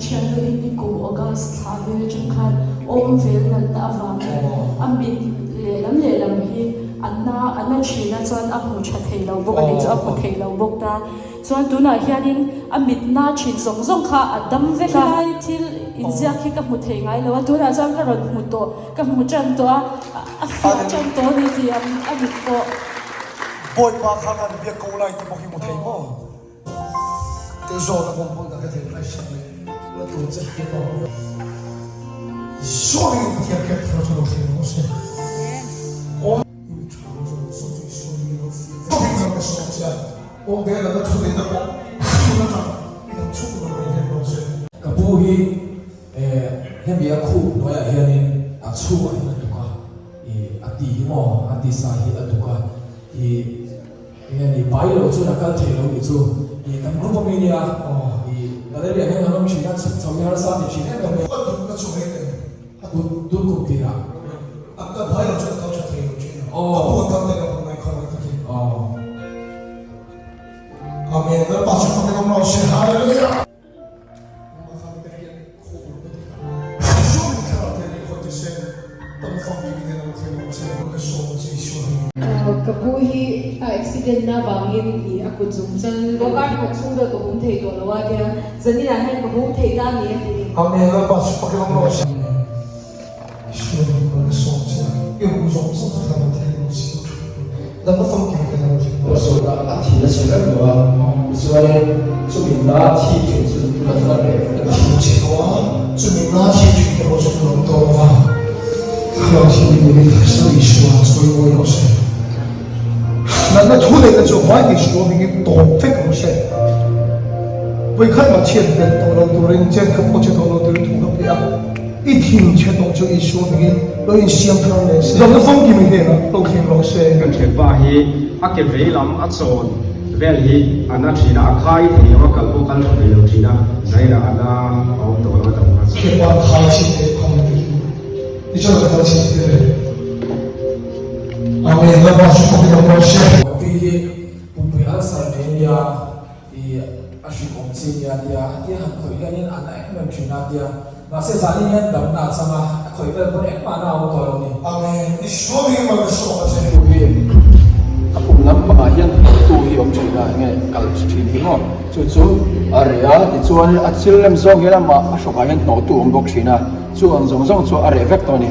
thiannu hi nikum August thla vel atang khan awm vel natna avangin a mit lehlam lehlam hi a na a na thin a chuan a hmu tha thei lo bawk a ni chu a hmu thei lo bawk ta. Chuan tunah hianin a mit na thin zawng zawng kha a dam vek a. Khilai thil inziak hi ka hmu thei ngai lo a, tunah chuan ka rawn hmu tawh, ka hmu tan tawh a, a fiah tan tawh a ni tih a mit pawh. Bawipa kha kan biak ko lai ti pawh hi hmu thei maw? Kei zawn a bawm pawh ka thei lai hriat leh la tur che hi ka awm. Isua in Pathian khian thar chu lo thleng rawh se. Awm. Mi tha lo zawng zawng chu Isua in lo fiah vek in ka sawm che a. Awm ve lam a thu leh na pawh thu na tang i dam chhung lo rei hlek rawh se. Ka pu hi hemi a khup hnuaiah hianin a chhungah hian a duk a, ih a ti hi maw a tisa hi a duk a, ih enge ni pai loh chuan a kal thei lo nih chu, ih kan group ami nia ih Galeria hian kan awm thin a, chhuk chho hi harsa a ti thin em em mai. A dukna chu hei em? A duk duk kum tirah. A ka pai loh chuan a kal tha thei lo thin a, ka pu a kal leh a hmu ngai khaw mai takin. Amen Lalpa chu fakin awm rawh se Hallelujah. Ka pu hi a accident na vangin i a kut zung chal kar khat chhung vel ka hum thei tawh lo a tia zanin ah hian ka hum thei ta ni a ti. Amen Lalpa chu fakin awm rawh se. A thin a chhe vek lo a, tichuanin chumi na thi thin chu tunah chuan a reh vek a. Thin chhe tawh a, chumi na thi thin te pawh chu ka lo tawk a, thlarau thianghlim in Krista Isua chawimawi rawh se. Natna thu neihna chu vai Isua hmingin tawp vek rawh se. Vawikhat mah chhiat belh tawh lo turin, chenkhat pawh che tawh lo turin thu ka pe a. I thin chhe tawh chu Isua hmingin lo insiam thar leh se. Damna famkim i hnenah lo thleng rawh se. Kan thianpa hi a ke vei lam a chawn vel hi a na thin a, a khai thei lo, a kal pawh kal tha thei lo thin a, zairah a na a awm tawh lo a dam kha chu. Thianpa khai chhin teh khawm na takin i chuan ka kal chhin tir e. Amen Lalpa chu fakin awm rawh se. Pumpui hi pumpui ulcer nei a nia. I a hrim awm chi nia tia a tia han khawih hianin a na em em thin a tia mahse zanin hian damna a chang a, a khawih vel pawn engmah na a awm tawh lo ni. Amen. I sual hi mal ka sawm a che. Pu hi a pum lampangah hian hnawhtu hi awm thin a, enge kal thin hi maw? Chu chu a reh a, tichuan a chil lem zawng hian amah a hrawkah hian hnawhtu awm bawk thin a, chu ang zawng zawng chu a reh vek tawh a ni.